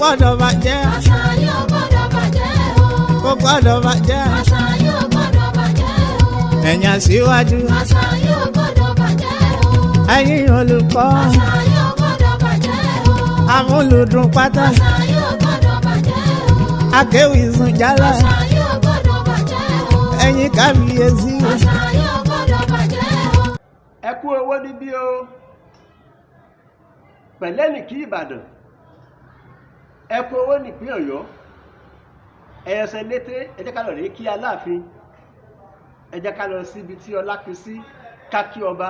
Gbọ́dọ̀ bàjẹ́. Àṣà yóò gbọ́dọ̀ bàjẹ́ o. Kò gbọ́dọ̀ bàjẹ́. Àṣà yóò gbọ́dọ̀ bàjẹ́ o. Ẹ̀yin aṣíwájú. Àṣà yóò gbọ́dọ̀ bàjẹ́ o. Ẹ̀yin olùkọ́. Àṣà yóò gbọ́dọ̀ bàjẹ́ o. Amúlùdùn pátá. Àṣà yóò gbọ́dọ̀ bàjẹ́ o. Akéwì sùn jálá. Àṣà yóò gbọ́dọ̀ bàjẹ́ o. Ẹ̀yin kábíyèsí. Àṣà yóò gbọ́dọ̀ bàjẹ́ o. Ẹ kú owó níbí o. Pẹ̀lẹ́ ní kí Ìbàdàn, ẹ kú owó nípín Ọ̀yọ́, ẹ̀yẹsẹ̀ létè. Ẹ jẹ́ ká lọ rí kí Aláàfin, ẹ jẹ́ ká lọ síbi tí ọlá pín sí, ká kí ọba.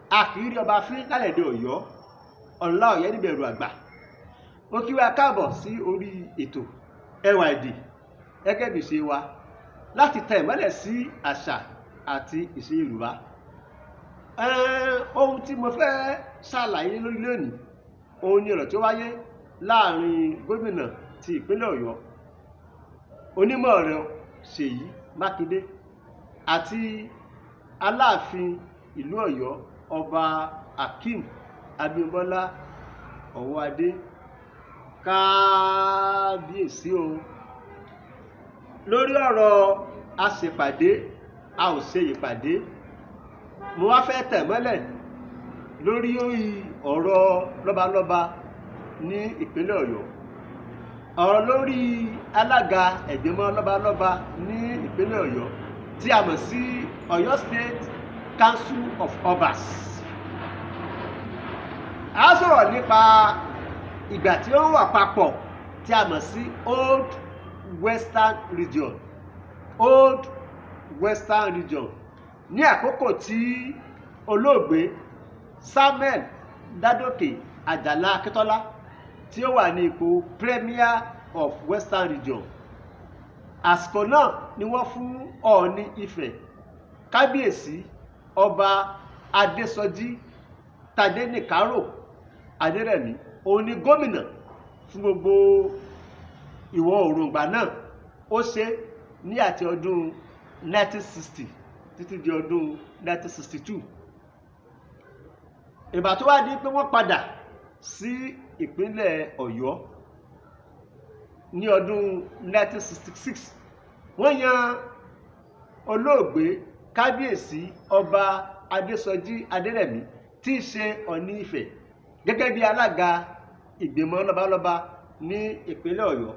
A kì í rí ọba fín lálẹ́ dé Ọ̀yọ́, ọ̀la Ọ̀yọ́ níbẹ̀rù àgbà. Ó kí wa káàbọ̀ sí orí ètò Ẹwà Èdè, gẹ́gẹ́ bí ìṣe wa láti tẹ ìmọ́lẹ̀ sí àṣà àti ìṣe Yorùbá. Ohun tí mo fẹ́ ṣàlàyé lórí lónìí, òun ni ọ̀rọ̀ tí ó wáyé láàrin gómìnà ti ìpínlẹ̀ Ọ̀yọ́, onímọ̀ ẹ̀rọ Ṣèyí Mákindé, àti Aláàfin ìlú Ọ̀yọ́, Ọba Akeem Abímbọ́lá Ọwọ́adé. Kábíyèsí o. Lórí ọ̀rọ̀ a ṣèpàdé, a ò ṣe ìpàdé, mo wá fẹ́ tẹ̀ mọ́lẹ̀ lórí ọ̀rọ̀ lọ́balọ́ba ní ìpínlẹ̀ Ọ̀yọ́, ọ̀rọ̀ lórí alága ẹ̀gbìnmọ̀ lọ́balọ́ba ní ìpínlẹ̀ Ọ̀yọ́ tí a mọ̀ sí Ọ̀yọ́ State Council of Obas. A sọ̀rọ̀ nípa ìgbà tí ó wà papọ̀ tí a mọ̀ sí Old Western Region. Old Western Region ní àkókò tí olóògbé Samuel Ládòkè Àjàlá Akíntọ́lá tí ó wà ní ipò Premier of Western Region. Àsìkò náà ni wọ́n fún Ọọ̀ni Ifẹ̀, Kábíyèsí Ọba Adésọjí Tadéníkàrò Adérẹ̀mí. Òun ni gómìnà fún gbogbo ìwọ̀ oòrùn ìgbà náà. Ó ṣe ní àti ọdún 1960 títí di ọdún 1962. Ìgbà tó wá di pé wọ́n padà sí ìpínlẹ̀ Ọ̀yọ́ ní ọdún 1966, wọ́n yan olóògbé Kábíyèsí Ọba Adésọjí Adérẹ̀mí tí í ṣe Ọ̀ọ̀ni Ifẹ̀ gẹ́gẹ́ bí alága ìgbìmọ̀ lọ́balọ́ba ní ìpínlẹ̀ Ọ̀yọ́.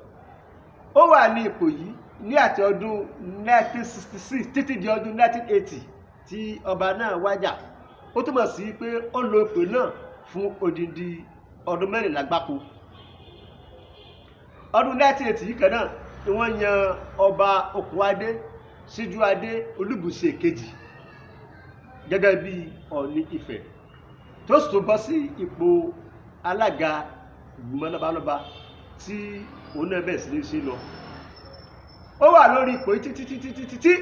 Ó wà ní ipò yìí ní àti ọdún 1966 títí di ọdún 1980 tí ọba náà wájà. Ó túmọ̀ sí pé ó lo ipò náà fún odindi ọdún 14 gbáko. Ọdún 1980 yìí kan náà ni wọ́n yan Ọba Okùnadé Síjúadé Olúbùṣe kejì gẹ́gẹ́ bí Ọọ̀ni Ifẹ̀, tó sì tún bọ́ sí ipò alága ìgbìmọ̀ lọ́balọ́ba tí òun náà bẹ̀rẹ̀ sí ní ṣe lọ. Ó wà lórí ipò yìí títí títí títí tí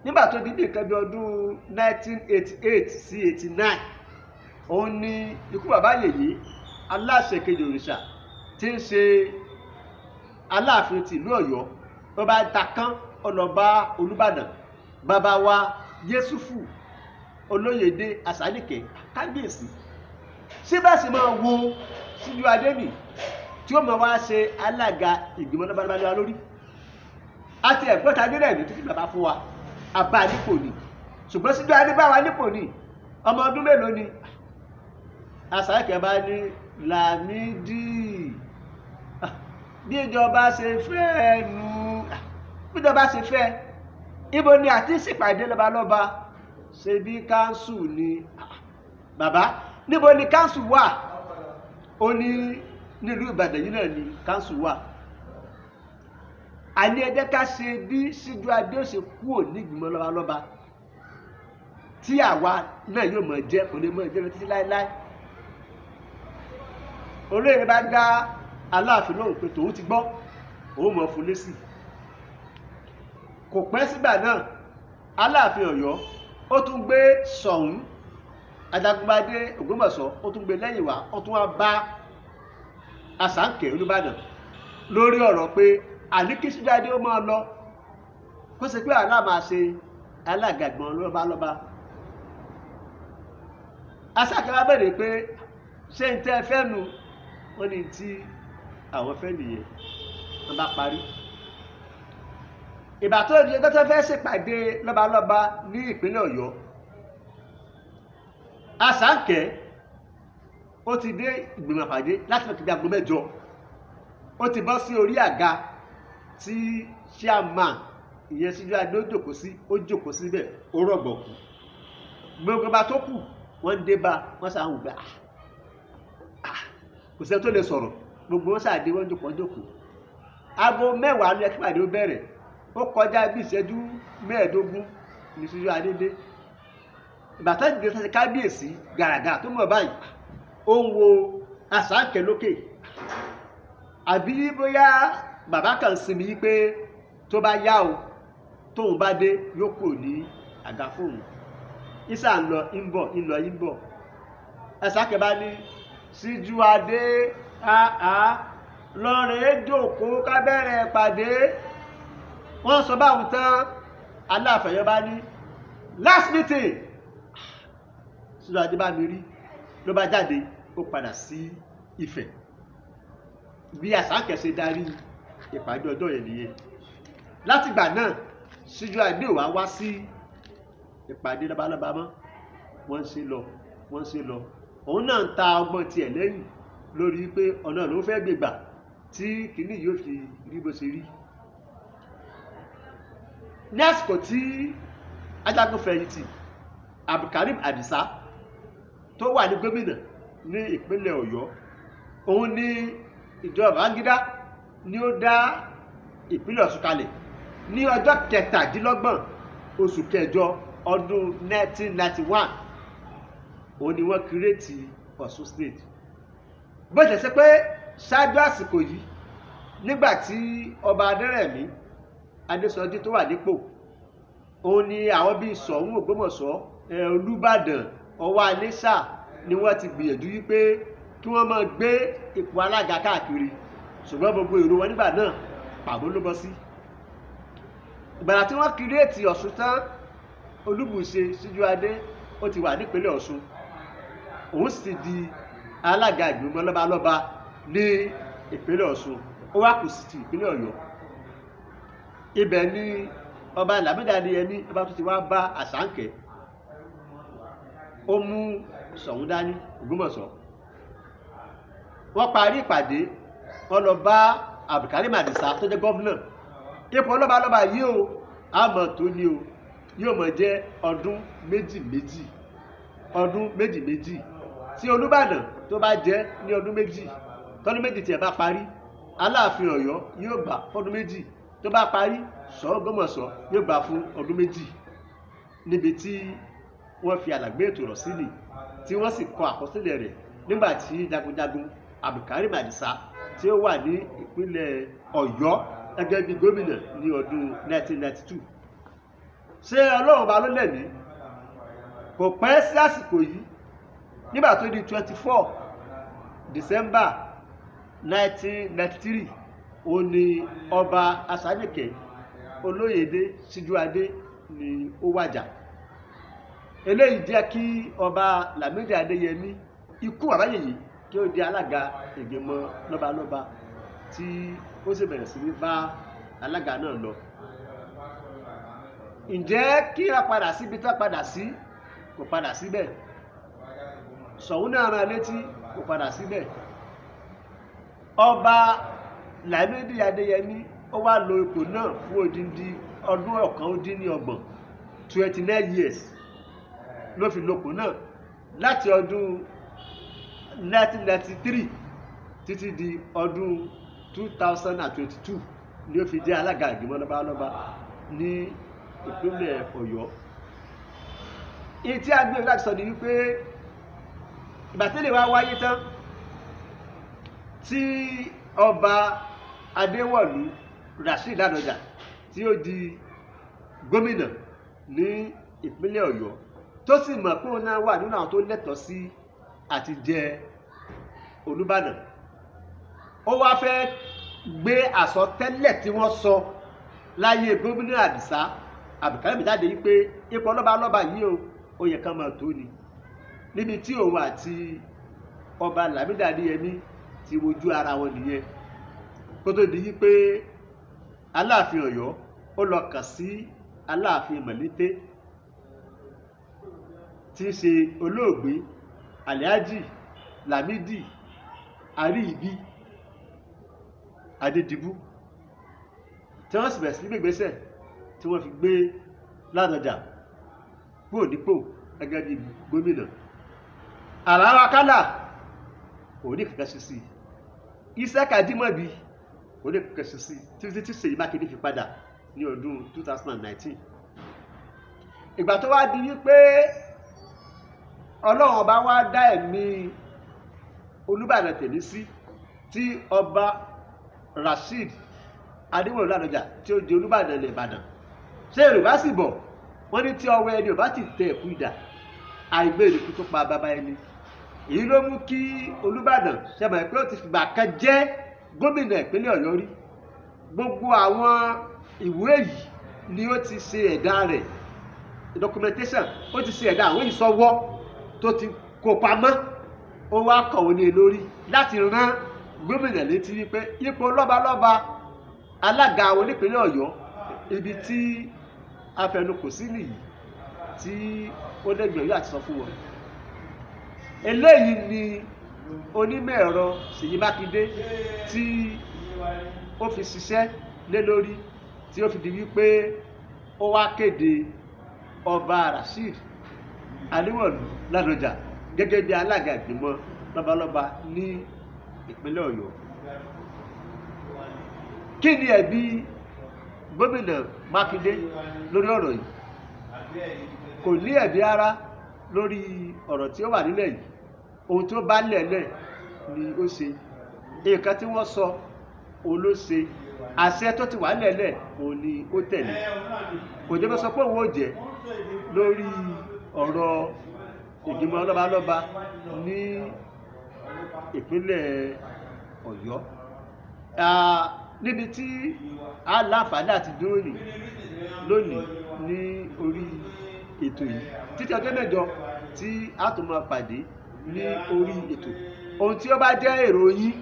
nígbà tó di bí nǹkan bí ọdún 1988 sí 89, òun ni ikú bàbá yèyé aláṣẹ kejì òrìṣà tí ń ṣe Aláàfin tìlú Ọ̀yọ́. Ó bá ta kán, ó lọ bá Olúbàdàn, bàbá wa Yẹsùfù Olóyèdè Àsánìkẹ́. Kábíyèsí, ṣé bá sì máa wo Síjú Adémì tí ó máa wá ṣe alága ìgbìmọ̀ lọ́balọ́ba lórí àti ẹ̀gbọ́n Adérẹ̀mí títí bàbá fún wa àbá nípò ni, ṣùgbọ́n Síjú Adé bá wa nípò ni, ọmọ ọdún mélòó ni? Àsánìkẹ́ bá ní, Lámídì, bí ìjọba ṣe fẹ́ nu, bí ìjọba ṣe fẹ́. Ibo ni àti ṣèpàdé lọ́balọ́ba? Ṣe bí council ni bàbá. Níbo ni council wà? Ó ní nílùú Ìbàdàn yìí náà ni council wà. Àní ẹ jẹ́ ká ṣe bí Síjú Adé ó ṣe kúrò nígbìmọ̀ lọ́balọ́ba tí àwa náà yóò mọ̀ jẹ́, kò lè mọ̀ jẹ́ lọ títí láéláé. Olóyè bá dá Aláàfin lóhùn pé tòun ti gbọ́, òun mọ̀ fún lésì. Kò pẹ́ sígbà náà, Aláàfin Ọ̀yọ́ ó tún gbé Ṣọ̀ún Ajagungbadé Ògbómọ̀ṣọ́, ó tún gbé lẹ́yìn wá. Ó tún wá bá Àsáǹkẹ́ Olúbàdàn lórí ọ̀rọ̀ pé àní kí Síjú Adé ó máa lọ, kó ṣe pé àlá máa ṣe alága ìgbọ̀n lọ́ba lọ́ba. Àsáǹkẹ́ wá bẹ̀rẹ̀ pé ṣé n tẹ́ fẹ́ nu? Wọ́n ní tí àwọn fẹ́ nìyẹn. Wọ́n bá parí. Ìgbà tó di ọjọ́ tó fẹ́ ṣèpàdé lọ́balọ́ba ní ìpínlẹ̀ Ọ̀yọ́, Àṣàǹkẹ́ ó ti dé ìgbìmọ̀ àpàdé láti fi kìdí aago 8. Ó ti bọ́ sí orí àga tí chairman, ìyẹn Síjúadé, ó jókòó sí. Ó jókòó síbẹ̀, ó rọ̀gbọ̀kú. Gbogbo ọba tó kù wọ́n ń dé bá wọ́n sàn wò pé kò sẹ́ni tó lè sọ̀rọ̀. Gbogbo wọn sàdé, wọ́n jókòó, wọ́n jókòó. Aago 10 ló yẹ kí ìpàdé ó bẹ̀rẹ̀. Ó kọjá bí ìṣẹ́jú 15 ní Síjúadé dé. Ìgbà tó dìde sẹ́sẹ́ kábíyèsí gàràgàrà tó mọ̀ báyìí, ó ń wo Àṣàǹkẹ́ lókè, àbí bóyá bàbá kan sinmi yí pé tó bá yá o, tóun bá dé, yóò kúrò ní àga fóun. Isa ń lọ, ń bọ̀, ń lọ, ń bọ̀. Àṣàǹkẹ́ bá ní, "Síjúadé, àá lọ́rẹ̀ẹ́ jókòó ká bẹ̀rẹ̀ pàdé." Wọ́n sọ báwọn tán, Aláàfin Ọ̀yọ́ bá ní, "Last meeting." Síjúadé bá mi rí ló bá jáde, ó padà sí Ifẹ̀. Bí Àṣàǹkẹ́ ṣe darí ìpàdé ọjọ́ yẹn nìyẹn. Látìgbà náà, Síjúadé ò wá wá sí ìpàdé lọ́balọ́ba mọ́. Wọ́n ń ṣe lọ, wọ́n ń ṣe lọ. Òun náà ń ta ọgbọ́n tiẹ̀ lẹ́yìn lórí pé ọ̀nà ló fẹ́ gbégbà tí kìíní yóò fi rí bó ṣe rí. Ní àsìkò tí ajagunfẹ̀yìntì Abdulkareem Adisa tó wà ní gómìnà ní ìpínlẹ̀ Ọ̀yọ́, òun ní ìjọba Babangida ni ó dá ìpínlẹ̀ Ọ̀ṣun kalẹ̀ ní ọjọ́ 27 oṣù kẹjọ ọdún 1991. Òun ni wọ́n create Ọ̀ṣun State. Bó ṣe ṣe pé ṣáájú àsìkò yìí, nígbà tí ọba Adẹ́rẹ̀mí Adésọjí tó wà nípò, òun ni àwọn bíi Ṣọ̀ún Ògbómọ̀ṣọ́, Olúbàdàn Ọwá Iléṣà ni wọ́n ti gbìyànjú wípé kí wọ́n máa gbé ipò alága káàkiri, ṣùgbọ́n gbogbo èrò wọn nígbà náà, pàbó ló bọ́ sí. Ìgbàlá tí wọ́n create Ọ̀ṣun tán, Olúbùṣe Síjúadé ó ti wà nípínlẹ̀ Ọ̀ṣun, òun sì ti di alága ìgbìmọ̀ lọ́balọ́ba ní ìpínlẹ̀ Ọ̀ṣun. Ó wá kù sí ti ìpínlẹ̀ Ọ̀yọ́. Ibẹ̀ ni ọba Lámídì Adéyẹmí, ọba tó ti wá bá Àṣàǹkẹ́, ó mú Ṣọ̀ún dání Ògbómọ̀ṣọ́. Wọ́n parí ìpàdé, wọ́n lọ bá Abdulkareem Adisa tó jẹ́ governor. Ipò lọ́balọ́ba yìí o, àmọ́ tó ní o yóò mọ̀ jẹ́ ọdún méjì méjì, ọdún méjì méjì. Tí Olúbàdàn tó bá jẹ́ ní ọdún 2, tọ́dún 2 tí ẹ bá parí, Aláàfin Ọ̀yọ́ yóò gbà fọ́dún 2. Tó bá parí, Ṣọ̀ún Ògbómọ̀ṣọ́ yóò gbà fún ọdún 2. Níbi tí wọ́n fi àlàgbé ètò rọ̀ sí ni tí wọ́n sì kọ àkọsílẹ̀ rẹ̀ nígbà tí jagunjagun Abdulkareem Adisa tí ó wà ní ìpínlẹ̀ Ọ̀yọ́ gẹ́gẹ́ bí gómìnà ní ọdún 1992. Ṣé Ọlọ́run bá ló lẹ̀mí? Kò pẹ́ sí àsìkò yìí, nígbà tó di 24 December 1993, ó ní ọba Asanike Olóyèdè Síjúadé ni ó wàjà. Eléyìí jẹ́ kí ọba Lámídì Adéyẹmí, ikú bàbá yèyí, kí ó di alága ìgbìmọ̀ lọ́balọ́ba, tí ó sì bẹ̀rẹ̀ sí ní bá alága náà lọ. Ǹjẹ́ kí a padà síbi tá a padà sí? Kò padà síbẹ̀. Ṣọ̀ún náà rán létí, kò padà síbẹ̀. Ọba Lámídì Adéyẹmí ó wá lo ipò náà fún odindi ọdún 29, 29 years ló fi lopò náà, láti ọdún 1993 títí di ọdún 2022 ni ó fi jẹ́ alága ìgbìmọ̀ lọ́balọ́ba ní ìpínlẹ̀ Ọ̀yọ́. Ìyí tí a gbé láti sọ ni wípé ìgbà tí lè wá wáyé tán, tí ọba Adéwọ̀lú Rasheed Ládọjà tí ó di gómìnà ní ìpínlẹ̀ Ọ̀yọ́, tó sì mọ̀ pé òun náà wà nínú àwọn tó lẹ́tọ̀ọ́ sí àti jẹ Olúbàdàn, ó wá fẹ́ gbé àsọtẹ́lẹ̀ tí wọ́n sọ láyé gómìnà Àdìsá Abdulkareem jáde yìí pé ipò ọlọ́ba lọ́ba yìí o, ó yẹ ká máa tó ni. Níbi tí òun àti ọba Lámídì Adéyẹmí ti wojú ara wọn nìyẹn. Kó tó di wípé Aláàfin Ọ̀yọ́ ó lọ kàn sí Aláàfin Mọ̀lété tí í ṣe olóògbé Alhaji Lamidi Aríyìbí Adédìbú, tí wọ́n sì bẹ̀rẹ̀ sí gbégbésẹ̀ tí wọ́n fi gbé Ládọjà kúrò nípò gẹ́gẹ́ bí gómìnà. Àràrà Kálà kò ní kankan ṣe sí i, Isiaka Ajímọ̀bí kò ní kankan ṣe sí i títí tí Ṣèyí Mákindé fi padà ní ọdún 2019. Ìgbà tó wá di wípé Ọlọ́run ọba wá dá ẹ̀mí Olúbàdàn tèmi sí, tí ọba Rasheed Adéwọ̀lú Ládọjà tí ó di Olúbàdàn ilẹ̀ Ìbàdàn, ṣé Yorùbá sì bọ̀ wọ́n ní tí ọwọ́ ẹni ò bá ti tẹ ẹ̀kú idà, àìgbé ìrìkú tó pa bàbá ẹni. Èyí ló mú kí Olúbàdàn ṣẹmọ̀ pé ó ti fìgbà kan jẹ́ gómìnà ìpínlẹ̀ Ọ̀yọ́ rí. Gbogbo àwọn ìwé yìí ni ó ti ṣe ẹ̀dá rẹ̀, documentation, ó ti ṣe ẹ̀dá àwọn ìsọwọ́ tó ti kó pamọ́. Ó wá kọ̀wé ní lórí láti rán gómìnà létí wípé ipò lọ́balọ́ba alága àwọn onípínlẹ̀ Ọ̀yọ́, ibi tí afẹnukò sí nìyí tí ó dẹ́gbẹ̀rún àti sọ fún wọn. Eléyìí ni onímọ̀ ẹ̀rọ Ṣèyí Mákindé tí ó fi ṣiṣẹ́ lé lórí, tí ó fi di wípé ó wá kéde ọba Rasheed Adéwọ̀lú Ládọjà gẹ́gẹ́ bí alága ìgbìmọ̀ lọ́balọ́ba ní ìpínlẹ̀ Ọ̀yọ́. Kí ni ẹ̀bi gómìnà Mákindé lórí ọ̀rọ̀ yìí? Kò ní ẹ̀bi rárá lórí ọ̀rọ̀ tí ó wà nílẹ̀ yìí. Ohun tó bá lẹ̀lẹ̀ ni ó ṣe, nǹkan tí wọ́n sọ òun ló ṣe, àṣẹ tó ti wà lẹ̀lẹ̀ òun ni ó tẹ̀lé. Kò jẹ́ bó sọ pé òun ò jẹ́ lórí ọ̀rọ̀ ìgbìmọ̀ lọ́balọ́ba ní ìpínlẹ̀ Ọ̀yọ́. Níbi tí a láǹfààní àti dúró ní lónìí ní orí ètò yìí títí ọjọ́ mẹ́jọ tí a tún máa pàdé ní orí ètò. Ohun tí ó bá jẹ́ èrò yín,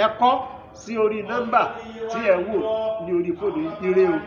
ẹ kọ sí orí nọ́mbà tí ẹ wò ní orí fóònù. Ire o.